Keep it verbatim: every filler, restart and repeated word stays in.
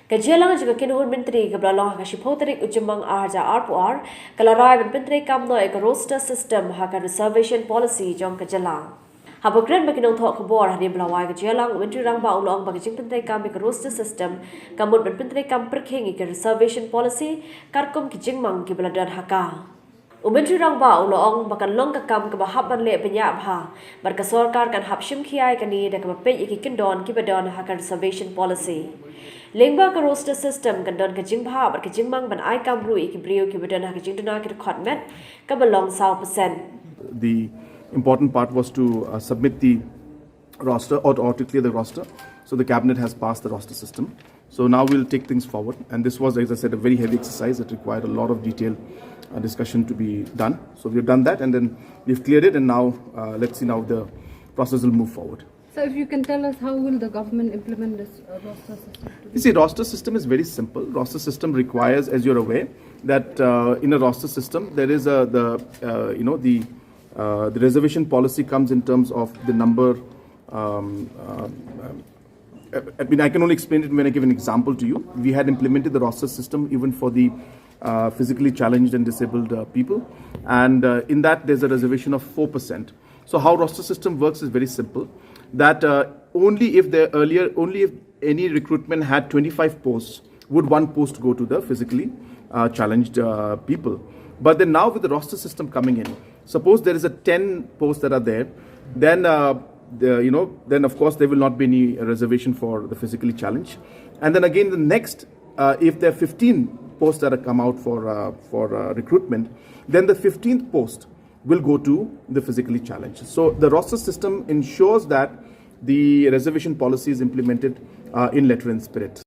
Ka jingïalang jong ka kynhun myntri kaba la long ha ka shiphew tarik u Jymmang ar hajar arphew ar ka la rai ban pyntreikam noh ïa ka roster system ha ka reservation policy jong ka jylla. Haba kren bad ki nongthoh khubor hadien ba la wai ka jingïalang, u Myntri Rangbah u la ong ba ka jingpyntreikam ïa ka roster system ka mut ban pyntreikam pyrkhing ïa ka reservation policy katkum ki jingmang kiba la don ha ka. U Myntri Rangbah u la ong ba kan long ka kam kaba hap ban leh bniah bha bad ka sorkar kan hap shim khia ïa kane da kaba peit ïa ki kyndon kiba don ha ka reservation policy. Lyngba ka roster system kan don ka jingbha bad ka jingmang ban ai kam ruh ïa ki briew kiba don ha ka jingduna ki dkhot met kaba long saw percent. The important part was to uh, submit the roster or, or to clear the roster. So the cabinet has passed the roster system. So now we'll take things forward. And this was, as I said, a very heavy exercise that required a lot of detailed uh, discussion to be done. So we've done that, and then we've cleared it, and now uh, let's see now the process will move forward. So if you can tell us, how will the government implement this uh, roster system? You see, roster system is very simple. Roster system requires, as you're aware, that uh, in a roster system there is a the uh, you know the uh, the reservation policy comes in terms of the number. Um, uh, um, I mean, I can only explain it when I give an example to you. We had implemented the roster system even for the uh, physically challenged and disabled uh, people, and uh, in that there's a reservation of four percent. So how roster system works is very simple. That uh, only if the earlier, only if any recruitment had twenty-five posts, would one post go to the physically uh, challenged uh, people. But then now with the roster system coming in, suppose there is a ten posts that are there, then uh, the, you know, then of course there will not be any reservation for the physically challenged. And then again, the next, uh, if there are fifteen posts that are come out for uh, for uh, recruitment, then the fifteenth post will go to the physically challenged. So the roster system ensures that the reservation policy is implemented uh, in letter and spirit.